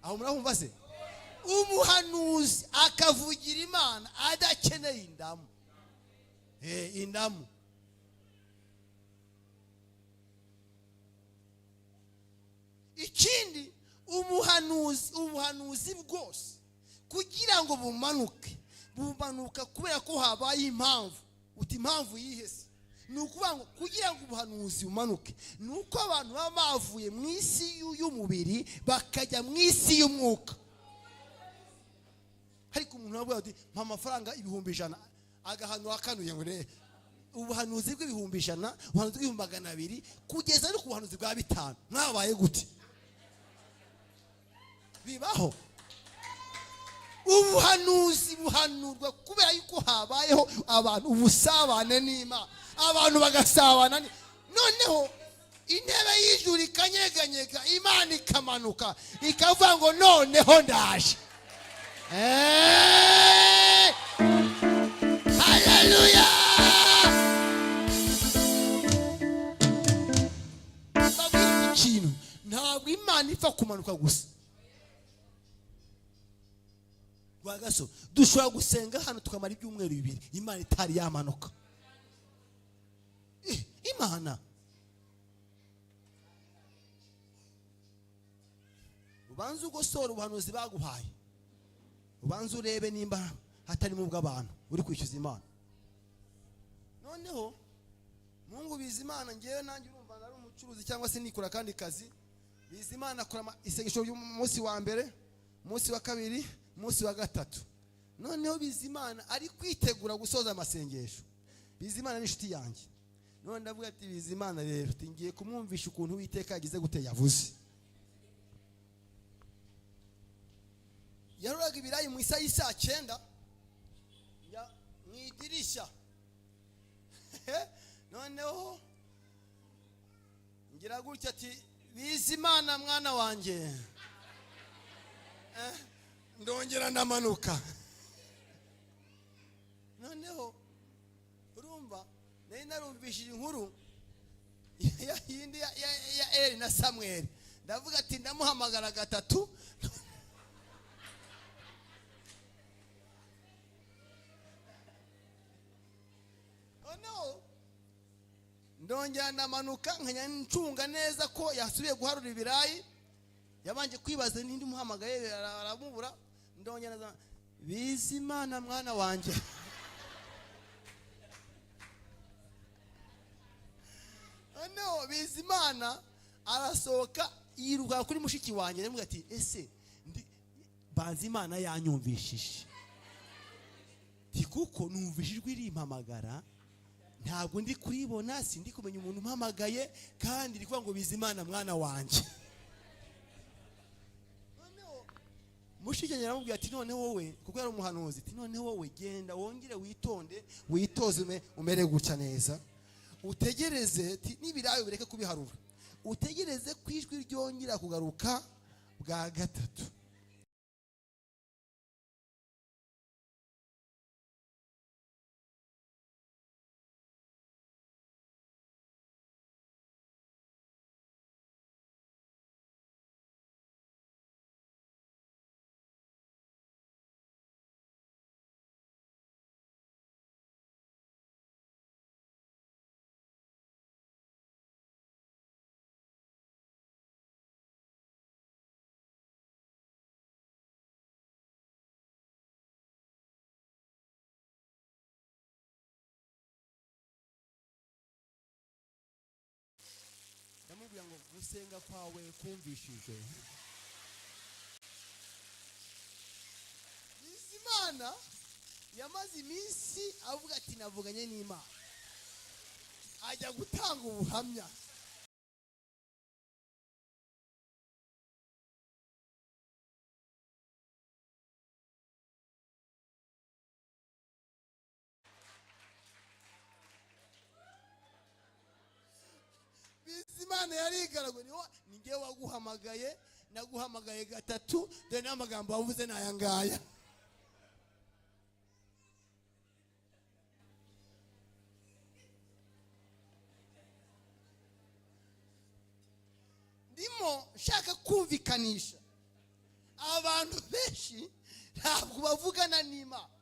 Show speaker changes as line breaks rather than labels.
Aho murahumva se? Umuhanuzi akavugira Imana adakeneye indamu. Indamu. Ikindi, umuhanuzi, ubuhanuzi bwose kugira ngo bumanuke, bumanuka kubera ko habaye impamvu. Uti impamvu yihe se? Ni ukuvuga ngo kugira ngo ubuhanuzi bumanuke ni uko abantu baba bavuye mu isi y'umubiri bakajya mu isi y'umwuka. Ariko umuntu aravuga ati mpa amafaranga 100,000, agahanura akanuye ngo ne ubuhanuzi bw'100,000, ubuhanuzi bw'200,000, kugeza no ku buhanuzi bwa 5 mwabaye gute? Bibaho. Ubuhanuzi buhanurwa kubera yuko habayeho abantu ubusabane n'Imana, abantu bagasabana noneho intebe y'ijuru ikanyeganyega, Imana ikamanuka ikavuga ngo noneho ndaje. Haleluya! Mbabwire ikintu, ntabwo Imana ipfa kumanuka gusa. Rwagaso, dushobora gusenga hano tukamara ibyumweru 2 Imana itari yamanuka. Imana ubanze ugosora ubuhanuzi baguhaye, ubanze urebe nimba hatarimo ubw'abantu uri kwishyuza Imana. Noneho Mungu Bizimana, ngewe nanjye urumva nari umucuruzi cyangwa se nikora kandi kazi. Bizimana akora isengesho ry'umunsi wa mbere, umunsi wa kabiri, umunsi wa gatatu. Noneho Bizimana ari kwitegura gusoza amasengesho. Bizimana ni inshuti yanjye. None ndavuga ati Bizimana rero ngiye kumwumvisha ukuntu Uwiteka yagize gute yavuze. Yaroraga ibirayi mu isaha y'isaa 9 mu idirishya. Noneho ngira gutya ati Bizimana mwana wanjye, ndongera ndamanuka. Noneho urumva nari narumvishije inkuru yindi ya Eli na Samuel, ndavuga ati ndamuhamagara gatatu. Noneho ndongera ndamanuka nkajya ncunga neza ko yasubiye guharura ibirayi. Yabanje kwibaza nindi muhamagaye aramubura. Ndongera Bizimana mwana wanjye. Noneho Bizimana arasohoka yiruka kuri mushiki wanjye, aramubwira ati ese banza Imana yanyumvishije, kuko numvise ijwi rimpamagara, ntabwo ndi kuribona, sindi kumenya umuntu umpamagaye, kandi rikuvuga ngo Bizimana mwana wanjye. Noneho mushiki wanjye aramubwira ati noneho wowe, kuko yari umuhanuzi, ati noneho wowe genda wongere witonde, witoze umere gutya neza, utegereze n'ibirayi bireke kubiharura, utegereze ko ijwi ryongera kugaruka bwa gatatu. Ndamubwira ngo gusenga kwawe kumvishijwe. Bizimana yamaze iminsi avuga ati navuganye n'Imana, ajya gutanga ubuhamya. Bizimana yarigaragwe, ni njye waguhamagaye, naguhamagaye gatatu, dore n'amagambo wavuze n'aya ngaya. Ndimo nshaka kumvikanisha Abantu benshi ntabwo bavugana n'Imana.